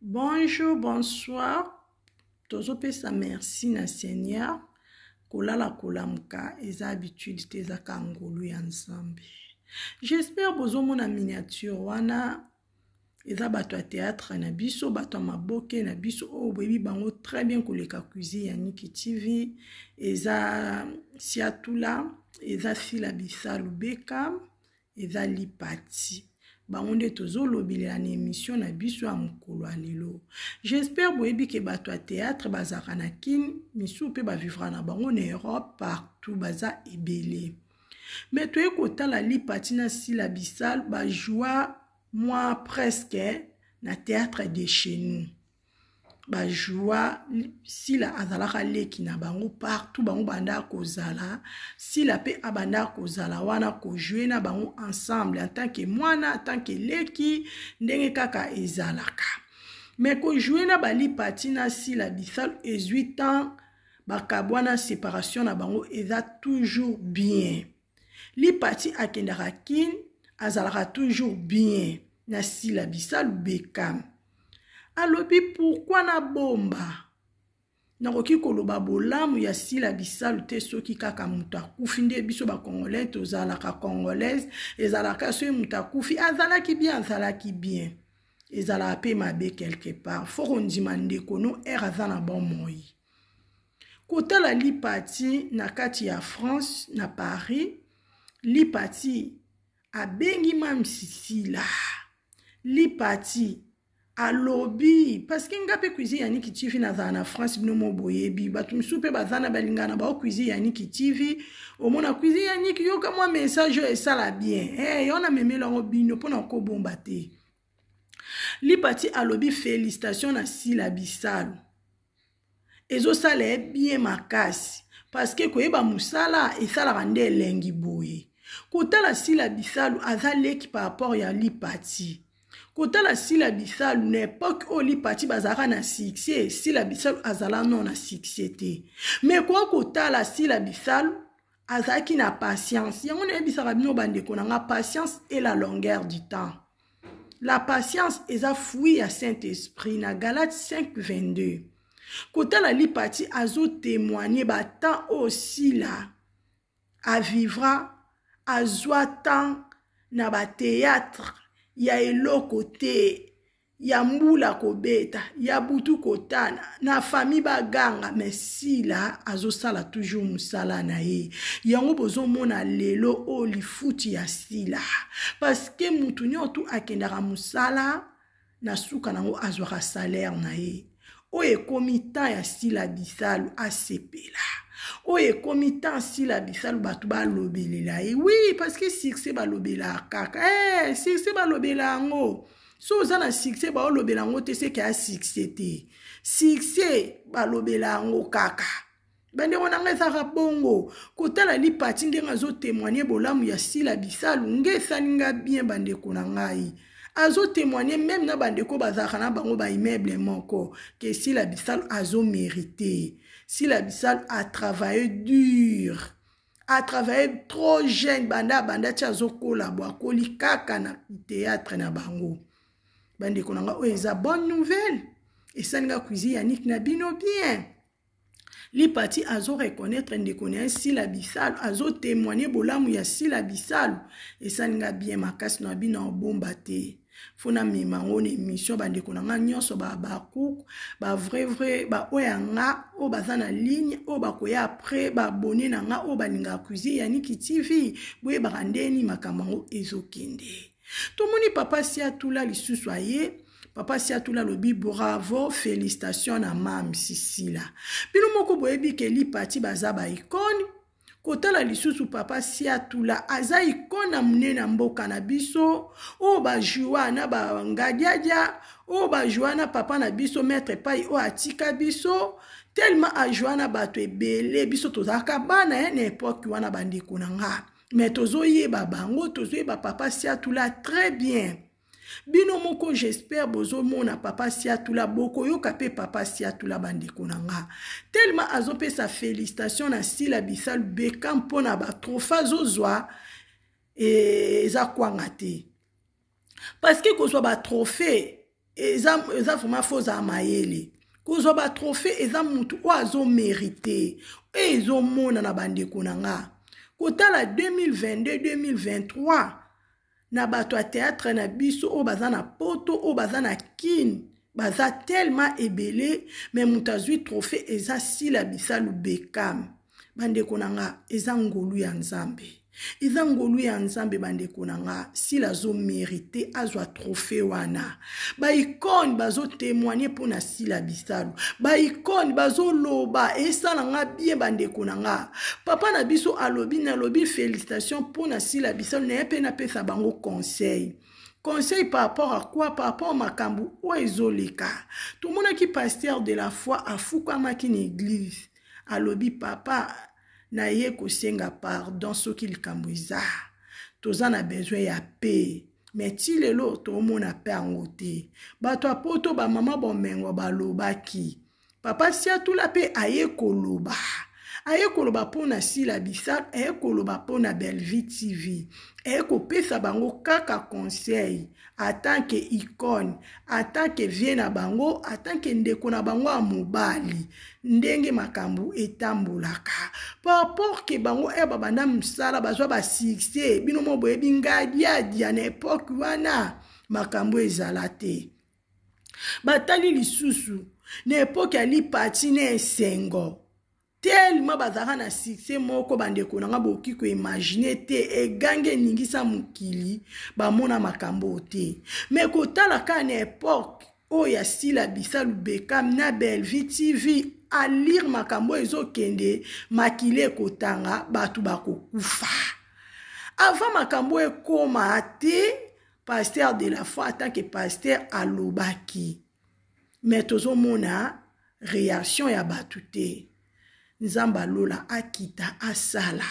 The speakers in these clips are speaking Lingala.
Bonjour, bonsoir. Tozopesa merci na Seigneur. Kolala kolamuka eza habitude te, ezaka ngolu ya Nzambe. J'espère bozomona miniature wana eza bato ya théâtre na biso, bato ya maboke na biso oyo boyebi bango très bien koleka cuisine ya Niki TV. Eza Siatula, eza Sila Bisalu Beka, eza lipati. Bango nde tozolobelela na émission na biso ya mokolo ya lelo. J'espère boyebi ke bato ya théâtre bazalaka na Kin, misusu mpe bavivra na bango na Europe, partout baza ebele. Mais toye kotala lipati na Sila Bisalu bajoua mwa presque na théâtre de chez nous. Bajoua Sila azalaka leki na bango partout, bango banda kozala, Sila pe abanda kozala wana kojouer na bango ensemble en tant que mwana, en tant que leki, ndenge kaka ezalaka. Mais kojouer na balipati na Sila Bisalu ezwi temps bakabwana, séparation na bango eza toujours bien. Lipati akendaka Kin, azalaka toujours bien na Sila Bisalu Bekam. Alobi pourquoi na bomba? Nakoki koloba bolamu ya Sila Bisalu te soki kaka moto akufi. Nde biso ba Congolais tozalaka Congolaise, ezalaka soki moto akufi azalaki bien, azalaki bien. Ezalaka pe mabe quelque part. Faut kondima ndeko no er aza na bomoi. Kotala lipati na kati ya France na Paris, lipati abengi Mamsi Sila. Lipati alobi parce que nga pe cuisine ya Niki TV nazala na France, bino mo boyebi bato misusu pe baza na balingana na bao cuisine ya Niki TV. Omona cuisine ya Niki, yoka mwa message oyo esala bien. Yo na memela yango bino mpona kobomba te. Lipati alobi félicitation na Sila Bisalu, ezosala ye bien makasi parce que koyeba mosala esalaka nde elengi boye. Kotala Sila Bisalu aza leki par rapport ya Lipati. Kotala Sila Bisalu na époque oyo Lipati bazalaka na succès, Sila Bisalu azala non na succès te. Mais kwa kotala Sila Bisalu azalaki na patience. Yango nayebisaka bino bandeko na nga, patience et la longueur du temps. La patience eza fruit ya Saint-Esprit na Galates 5:22. Kotala Lipati azo témoigner ba temps oyo Sila avivra, azwa temps na ba théâtre ya eloko te, ya mbula kobeta, ya butu kotana, na famille baganga, mais Sila azosala toujours mosala na ye. Yango bozomona lelo oyo lifuti ya Sila, parce que mutu nyonso akendaka mosala na suka nango azwaka salaire na ye. Oyo ekomi temps ya Sila Bisalu asepela. Oyo ekomi temps Sila Bisalu bato balobelela ye. Oui, parce que succès balobela kaka. Succès balobela yango. So oza na succès balobela yango te, c'est qu'il y a succès te. Succès balobela yango kaka. Bandeko na ngai ezalaka bongo. Kotala lipati ndenge azotémoigner bolamu ya Sila Bisalu, nge esali nga bien bandeko na ngai. Azotémoigner même na bandeko bazalaka na bango ba immeuble moko ke Sila Bisalu azomériter. Sila Bisalu a travaillé dur, a travaillé trop jeune, banda banda ti azokola bo akoli kaka na théâtre na bango. Bandeko na ngai oyo eza bonne nouvelle. Esali nga cuisine ya Nick na bino bien. Lipati azo reconnaître ndeko na ye Sila Bisalu, azo témoigner bolamu ya Sila Bisalu. Esali nga bien makasi na bino obomba te. Fona mema ngo na émission bandeko na nga nyonso ba bakuku, ba vrai vrai, ba oyo ya nga, oyo baza na ligne, oyo bakoya après ba abonné na nga, oyo balingaka cuisine ya Niki TV, boyebaka ndeni makambo yango ezokende. Tomoni papa Siatula lisusu aye. Papa Siatula alobi bravo, félicitations na Mam Sisila. Bino moko boyebi ke Lipati baza ba icône. Kotala lisusu papa Siatula aza icône na monene na mboka na biso, oyo ba joua na ba ngadiadia, oyo ba joua na papa na biso maître Pai oyo atika biso, tellement a joua na bato ebele, biso tozalaka bana ya na époque wana bandeko na nga. Mais tozoyeba bango, tozoyeba papa Siatula très bien. Bino moko j'espère bozomona papa Siatula, bokoyoka pe papa Siatula bandeko na nga. Tellement azopesa félicitation na Sila Bisalu Beka mpona ba trophée azozwa, eza kwanga te. Parce que kozwa ba trophée Eza, eza vraiment faut ozala mayele. Kozwa ba trophée eza mutu oyo azo mérite. Oyo ezomonana bandeko na nga. Kotala 2022 2023 na bato ya théâtre na biso oyo baza na poto, oyo baza na Kin, baza tellement ebele, mais moto azwi trophée eza Sila Bisalu Beckham. Bandeko na nga, eza ngolu ya Nzambe. Eza ngolu ya Nzambe bandeko na nga. Sila azo mérite azwa trophée wana. Ba icône bazo témoigner mpona Sila Bisalu. Ba icône bazoloba esala nga bien bandeko na nga. Papa na biso alobi, nalobi félicitation mpona Sila Bisalu, naye mpe napesa bango conseil. Conseil par rapport à quoi? Par rapport à makambo oyo ezoleka. Tomonaki pasteur de la foi afukamaki na église. Alobi papa na ye kosenga pardon soki likambo eza. Toza na besoin ya paix. Mais ti lelo tomona pe yango te. Bato ya poto ba mama bomengo balobaki. Papa Siatula pe aye koloba. Aye koloba mpona Sila Bisalu, aye koloba mpona Bellevue TV. Aye kopesa bango kaka conseil en tant que icône, en tant que vie na bango, en tant que ndeko na bango ya mobali, ndenge makambo etambolaka. Par rapport ke bango e babanda mosala, bazwa ba succès, bino mo boyebi ngadiadia na époque wana makambo ezala te. Batali lisusu na époque ya lipati na esengo, tellement bazalaka na succès moko bandeko na nga bokoki koimagine te, egange eningisa mokili, bamona makambo te. Mais kotala kaka na époque oyo ya Sila Bisalu Beckham na Bellevue TV, alire makambo ezokende, makili ekotanga, bato bakokufa. Avant makambo ekoma te, pasteur de la foi en tant que pasteur alobaki, mais tozomona réaction ya bato te. Nzambe alola akita asala.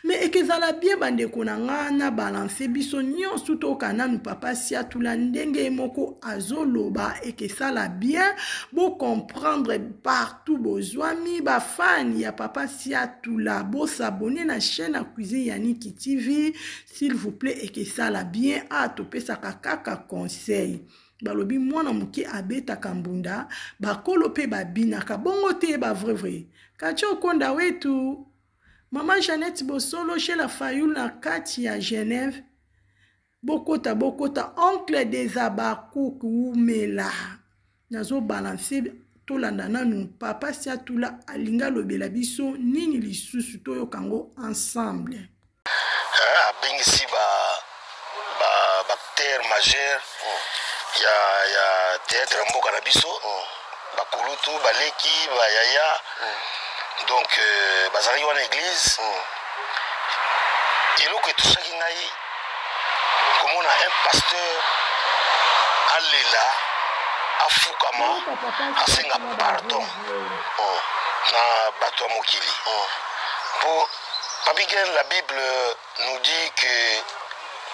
Mais ekezala bien bandeko na nga na balance biso nyonso toyoka nanu papa Siatula ndenge moko azoloba, ekesala bien bo comprendre partout bozwami ba fan ya papa Siatula, bo s'abonner na chaîne ya Cuisine Yaniki TV s'il vous plaît, ekesala bien. A topesaka kaka conseil. Balobi mwana moke abetaka mbunda, bakolo pe babinaka bongo te, ba vrai vrai. Katia okonda wetu Mama Jeannette Bosolo chez la Fayoul na kati ya Genève. Bokota bokota oncle des Abakouk wumela. Nazo balancer tolanda nanu papa Siatula alinga lobela biso nini lisusu toyoka ngo ensemble. Abengisi ba ba acteur majeur ya ya théâtre mboka na biso, bakulutu, baleki, bayaya. Donc bazalaki wana église. Eloko etushaki ngai komona un pasteur alela, afukama, asenga pardon na bato ya mokili. Po Papi Gen, la Bible nous dit que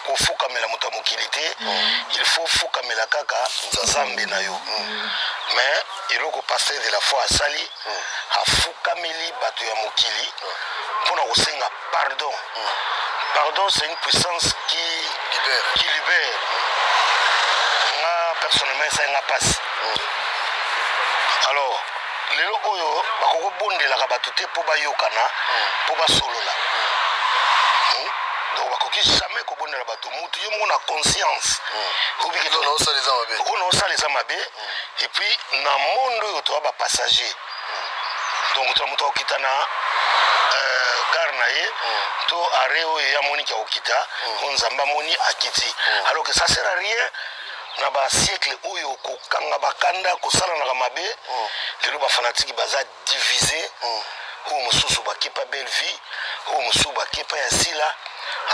kofukamela moto ya mokili te, il faut fukamela kaka Nzambe na yo. Mais eloko pasteur de la foi asali, afukameli bato ya mokili mpona kosenga pardon. Pardon, c'est une puissance qui libère. Qui libère. Nga personnellement esali nga pasi. Alors lelo oyo bakoki kobondelaka bato te mpo bayokana, mpo basolola. Donc bakoki jamais kobondela bato. Mutu yo moko na conscience obiki Oyo naosala eza mabe. Oyo naosala eza mabe. Et puis na monde oyo toya bapassager, donc toya moto akokita na gare na ye to arrêt oyo ye amoniki akokita, oyo Nzambe amoni akiti. Alors que ça sert à rien na basiècle oyo kokanga bakanda, kosalanaka mabe. Lelo bafanatike baza divisé, oyo mosusu bakepa belle vie, oyo mosusu bakepa ya Sila.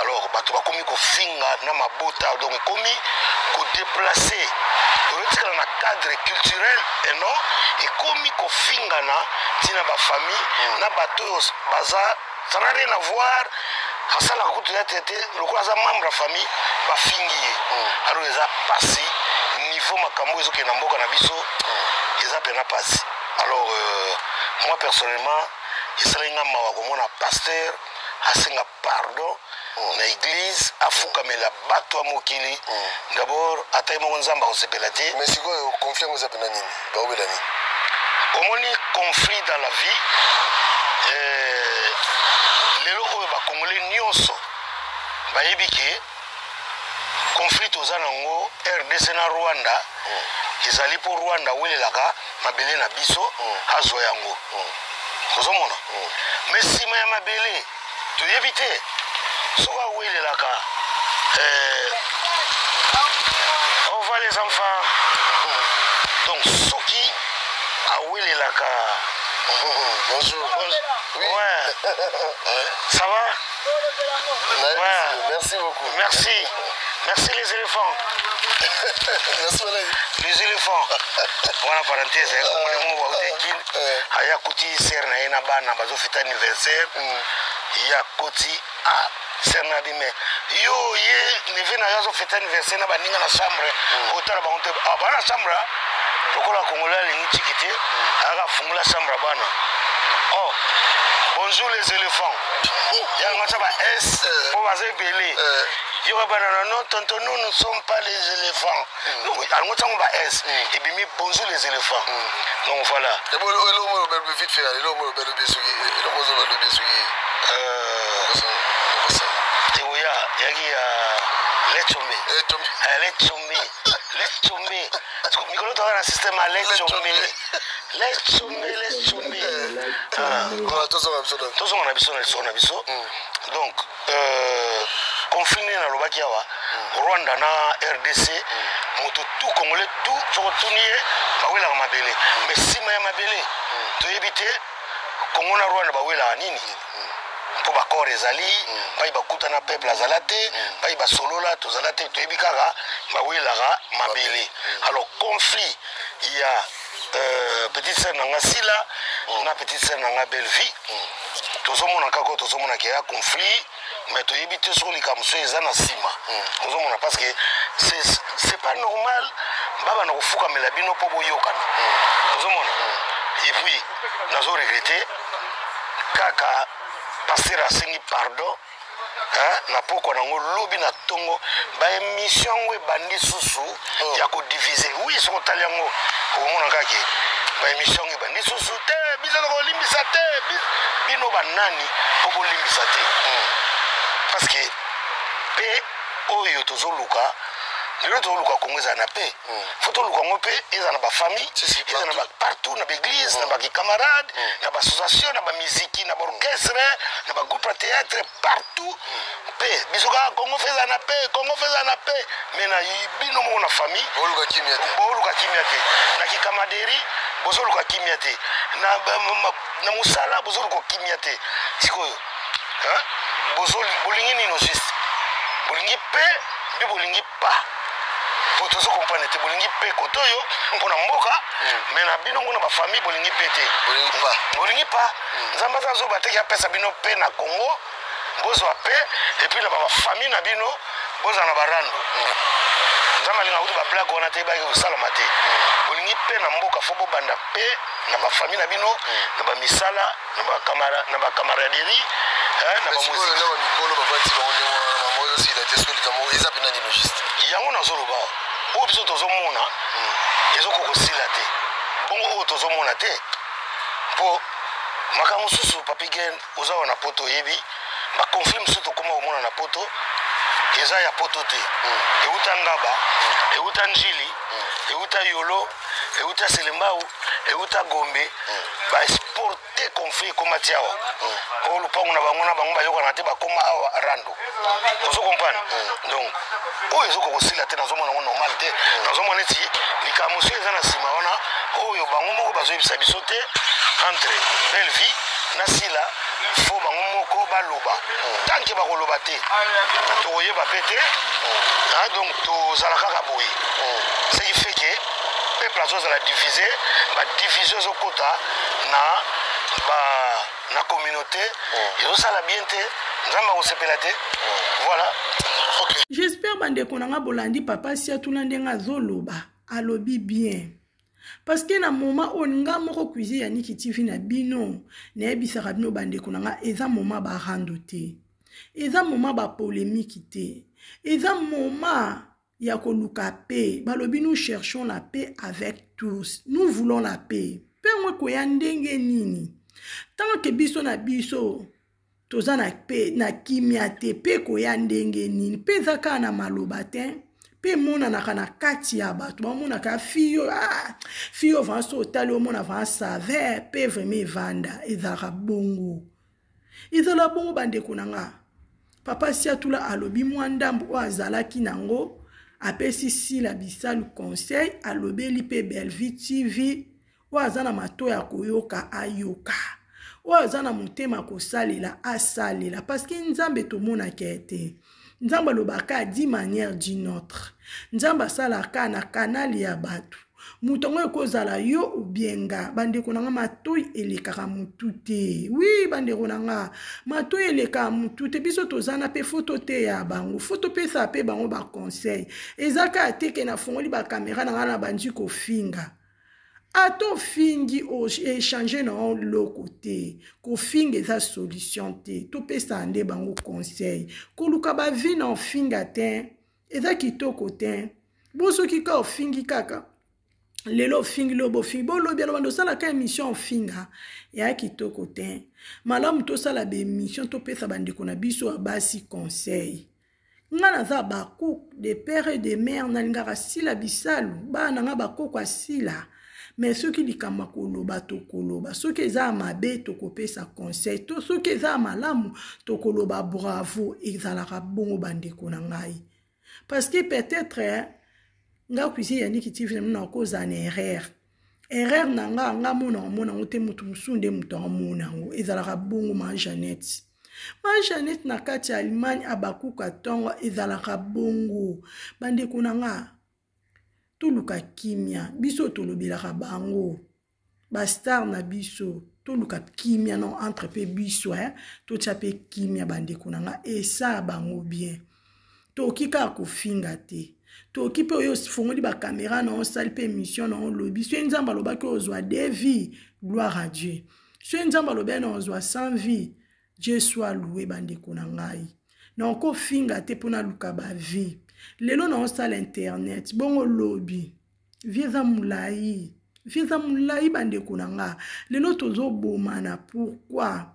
Alors bato bakomi kofinga na mabota, donc ekomi kodéplacer, oyotikala na cadre culturel et non ekomi kofingana ntina bafamille na bato oyo baza, ça n'a rien à voir. Asalaka kutu ya te te, lokola aza membre ya famille, bafingi ye. Alors eza pasi, niveau makambo ezokende na mboka na biso eza pena pasi. Alors moi personnellement esalaki nga mawa komona pasteur asenga pardon. Na église afukamela bato ya mokili. D'abord ata ye moko Nzambe akosepela te. Mais sikoyo conflit yango eza mpena nini? Baobela nini? Omoni, conflit dans la vie, lelo oyo bacongolais nyonso bayebi ke conflit toza nango RDC na Rwanda ezali mpo Rwanda awelelaka mabele na biso, azwa yango. Ozomona, mais nsima ya mabele toyebi te soki awelelaka. Au revoir les enfants. Donc soki awelelaka. Bonjour. Oui. Ouais. Ça va? Ouais. Merci beaucoup. Merci. Merci les éléphants. Merci Valérie. Les éléphants. Wana parenthèse, congolais moko bauti Kin. Aya kuti sœur na ye na bana bazofêter anniversaire. Ye akoti, ah, sœur na bi, mais yo ye neveu na yo azofêter anniversaire na baninga na chambre, otala bango te. Ah, bana chambre lokola congolais alingi tiki te, ayaka afungola chambre ya bana: "Oh, bonjour les éléphants." Yango tia ba s mpo baza ebele. Yoka bana na: "Non tonton, nous ne sommes pas les éléphants." Donc alingo tiango ba s, ebimi "bonjour les éléphants". Donc voilà. Eloko balobi vite fait, eloko balobi soki eloko ozo balobi soki. Ekoya yaki ya lechombe. Lechombe, lechombe. Mikolo toza na système ya lechombe, lechombe, lechombe. Tozonga na biso na lisolo na biso. Donc conflit nde nalobaki awa, Rwanda na RDC, moto tout congolais tout soki otuni ye, bawelaka mabele, mais nsima ya mabele toyebi te Kongo na Rwanda bawelaka nini, mpo baaccord ezali bai bakutana, peuple azala te, bai basolola tozala te, toyebi kaka bawelaka mabele. Alors conflit ya petite sœur na nga Sila na petite sœur na nga Belle Vie, tozomona kaka oyo tozomona ke ya conflit, mais toyebi te soki likambo so eza na nsima. Ozomona, parce que c'est pas normal babanda kofukamela bino mpo boyokana. Ozomona, et puis nazo regretter kaka pasteur asengi pardon na pokwa nango, lobi na ntongo baémission yango ebandi susu ya kodiviser. Oui, soki otali yango okomona kaka baémission yango ebandi susu te: "Biso tokolimbisa te." Bino banani mpo bolimbisa te? Parce que mpe oyo tozoluka lelo, tozoluka Kongo ezala na paix, faut toluka yango mpe ezala na bafamille, ezala na partout, na baéglise, na bacamarade, na baassociation, na bamiziki, na baorchestre, na bagroupe ya théâtre, partout. Mpe biso kaka Kongo faut ezala na paix, Kongo faut ezala na paix, mais na bino moko na famille boluka kimia te. Boluka kimia te na kicamaraderie, bozoluka kimia te na mosala, bozoluka kimia te. Sikoyo bolingi nini juste? Bolingi mpe mpe bolingi pa po tozo comprendre te. Bolingi mpe kote oyo mpona mboka, mais na bino ngo na bafamille bolingi mpe te. Bolingi pa. Bolingi pa. Nzambe aza azoba teki apesa bino mpe na Congo bozwa mpe, et puis na bafamille na bino bozala na barando. Nzambe alingaka kutu bablague wana te, ebaki kosalama te. Bolingi mpe na mboka, faut bobanda mpe na bafamille na bino, na bamisala, na bacamaraderie, na bamusiki. Na bamikolo bavandi bango ndenge wana, mama ozosila te. Soki likambo eza mpena nino juste? Yango nazoloba, oyo biso tozomona ezokoka kosila te, bongo oyo tozomona te, mpo makambo mosusu, papi gen, oza wana poto, oyebi baconflit mosusu tokóma komona na poto eza ya poto te, euta Ngaba, euta Njili, euta Yolo, euta Selembao, euta Gombe. Baexporter conflit ekóma ti awa. Oyo lupango na bango na bango bayokana te, bakóma awa rando. Ozo comprendre? Donc oyo ezokoka kosila te, nazomona yango normal te. Nazomona neti likambo mosusu eza na nsima wana oyo bango moko bazoyebisa biso te. Entre Belle Vie na Sila, faut bango moko baloba. Tant que bakoloba te, tokoyeba mpe te. Donc tozala kaka boye, ce qui fait que peuple azozala divisé, badivision ezokota na communauté, ezosala bien te, Nzambe akosepela te. Voilà. J'espère bandeko na nga bolandi papa Siatula ndenge azoloba, alobi bien, parce que na moment oyo nga moko cuisine ya Niki TV na bino nayebisaka bino, bandeko na nga, eza moment barando te. Eza moment ba polémique te. Eza moment ya koluka paix. Balobi nous cherchons la paix avec tous. Nous voulons la paix. Mpe yango ekoya ndenge nini? Tant que biso na biso toza na pe na kimia te, mpe ekoya ndenge nini? Mpe eza kaka na maloba te, mpe emonanaka na kati ya bato, bamonaka fille oyo, ah, fille oyo vraiment so otali omona vraiment saveur, mpe vraiment evanda, ezalaka bongo. Ezala bongo bandeko na nga. Papa Siatula alobi mwa ndambo oyo azalaki nango, apesi Sila Bisalu conseil, alobeli mpe Bellevue TV, oyo aza na matoi ya koyoka ayoka, oyo aza na motema kosalela asalela, parce que Nzambe tomonaka ye te. Nzambe alobaka d'une manière d'une autre. Nzambe asalaka na canal ya bato. Moto yango ekozala yo ou bien nga. Bandeko na nga, matoi elekaka motu te. Oui, bandeko na nga, matoi elekaka motu te. Biso toza na pe fo toteya bango, fo topesa pe bango ba conseil. Eza kaka te ke nafongoli ba kamera na nga na bandi kofinga. Ata ofingi oechange na yo loko te. Kofinga eza solution te. Topesa nde bango conseil. Koluka ba vie na ofinga te, eza kitoko te. Bo soki ka ofingi kaka lelo ofingi, lobi ofingi, bolobi aloba nde osalaka émission ofinga, ya kitoko te. Malamu tosala ba émission, topesa bandeko na biso ya basi conseil. Nga naza bakuk de père et de mère, nalingaka Sila Bisalu, bana na nga bakoko ya Sila. Mais soki likambo ya koloba tokoloba, soki eza ya mabe tokopesa conseil, to soki eza ya malamu tokoloba bravo. Ezalaka bongo bandeko na ngai, parce que peut-être nga cuisine ya Niki TV na mona kozala na erreur. Erreur na nga, nga mona omona yango te, moto mosusu nde moto amona yango. Ezalaka bongo. Ma Jeannette, ma Jeannette na kati ya Allemagne abakuka ntongo, ezalaka bongo bandeko na nga. Toluka kimia, biso tolobelaka bango bastar na biso, toluka kimia no entre pe biso, eh? Totia pe kimia bandeko na nga, esala bango bien. Tokoki kaka kofinga te, tokoki mpe oyo ofongoli bakamera na osali mpe émission na olobi. Soki Nzambe alobaki ozwa deux vies, gloire à Dieu. Soki Nzambe alobaki na ozwa 100 vies, Dieu soit loué. Bandeko na ngai, nakofinga te mpo naluka bavie. Lelo naosala internet bongo, lobi vie eza molai, vie eza molai bandeko na nga. Lelo tozobomana pourquoi?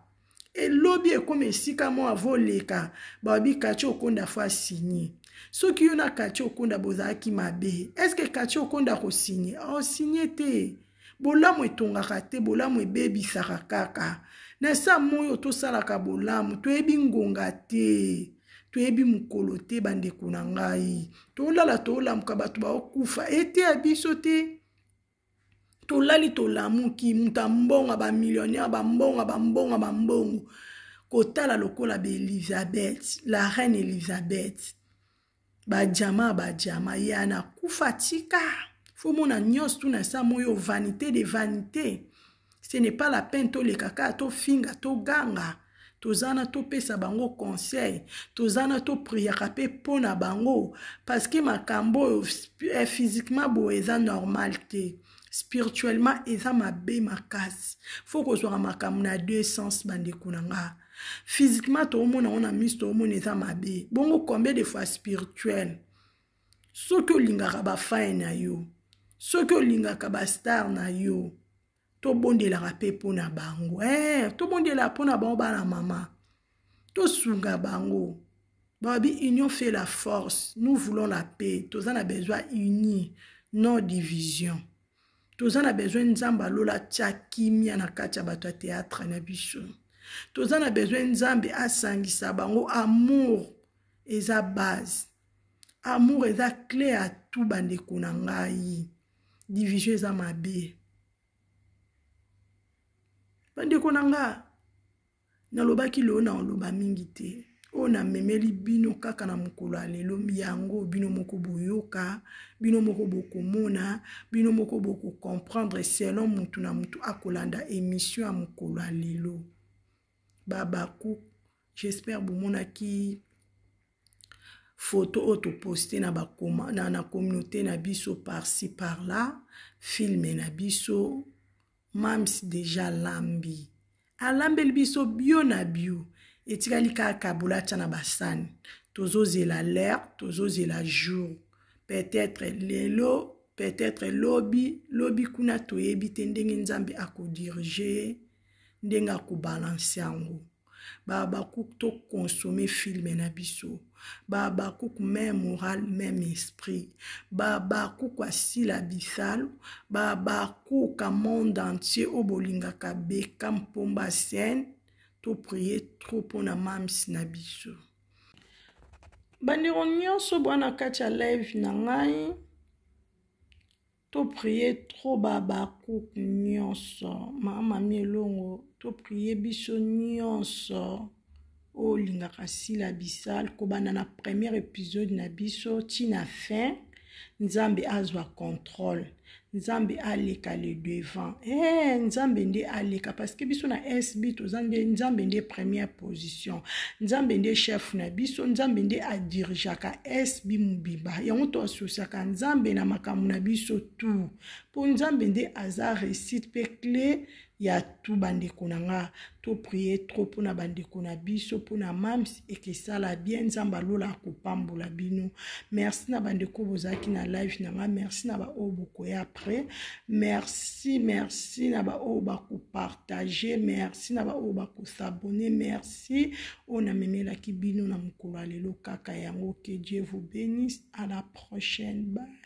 Elobi ekomi esika moko avoleka, babi Katie Okonda fo asigne. Soki yo na Katie Okonda bozalaki mabe, estce Katie Okonda akosigne? Aosigne te. Bolamu etongaka te, bolamu ebebisaka kaka. Na sa moyo tosalaka bolamu, toyebi ngonga te, toyebi mokolo te bandeko na ngai. Tolala tolamuka, bato baokufa, eteya biso te. Tolali tolamuki, moto ambonga, bamillionnaire bambonga, bambonga, bambongo. Kotala lokola ba Elizabeth, la reine Elizabeth, badiama badiama ye na kufa tika. Fo mona nyonso tu na sa moyo, vanité de vanité, ce n'est pas la peine. Toleka kaka tofinga, toganga. Toza na topesa bango conseil, toza na topriaka mpe mpo na bango, parce que makambo oyo physiquement boye eza normal te, spirituellement eza mabe makasi. Fo kozwaka makambo na deux sens bandeko na nga. Physiquement toomona ngo na miso, toomona eza mabe bongo, combien de fois spirituel? Soki olingaka bafai na yo, soki olingaka bastar na yo, tobondelaka mpe mpo na bango, tobondelaka mpo na bango. Bana mama, tosunga bango. Babi union fait la force. Nous voulons la paix, toza na besoin uni, non division. Toza na besoin Nzambe alola tia kimia na kati ya bato ya théâtre na biso. Toza na besoin Nzambe asangisa bango. Amour eza base, amour eza clé ya tout bandeko na ngai. Division eza mabe bandeko na nga. Nalobaki lelo na oloba mingi te, oyo namemeli bino kaka na mokolo ya lelo yango bino moko boyoka, bino moko bokomona, bino moko bokocomprendre selon mutu na mutu akolanda émission ya mokolo ya lelo. Babaku, j'espère bomonaki photo oyo toposte na, bakoma, na communauté na biso par-ci par-là, filme na biso. Mams deja lambi, alambeli biso bio na bio. Etikali kaka kabola atya na basani. Tozozela l'heure, tozozela jour. Peut-être lelo, peut-être lobi, lobi kuna toyebi te ndenge Nzambe akodirige ye, ndenge akobalanse yango. Ba Habacuc to consommer film na biso. Ba Habacuc même moral, même esprit. Ba Habacuc asila bisalu, ba Habacuc monde entier oyo bolingaka Beckham Mpomba scène, to prier trop mpona mams na biso. Bandeko nyonso bwa na kati ya live na ngai, to prier trop ba Habacuc nyonso, mama Mami Elongo, to prier biso nyonso oyo olingaka Sila Bisal, kobanda na premier épisode na biso ti na fin. Nzambe azwa contrôle, Nzambe aleka le devant. Nzambe nde aleka parce que biso na SB toza nde Nzambe nde première position, Nzambe nde chef na biso, Nzambe nde adirigeaka SB mobimba. Yango to asosiaka Nzambe na makambo na biso tout, po Nzambe nde aza réussite pe clé ya tout. Bandeko na nga, to prier trop mpona bandeko na biso, mpona mams ekesala bien. Nzambe alola akopambola bino. Merci na bandeko bozalaki na live na nga, merci na baoyo bokoya après, merci, merci na baoyo bakopartage, merci na baoyo bakosabone, merci oyo namemelaki bino na mokolo ya lelo kaka yango. Que Dieu vous bénisse, à la prochaine, bye.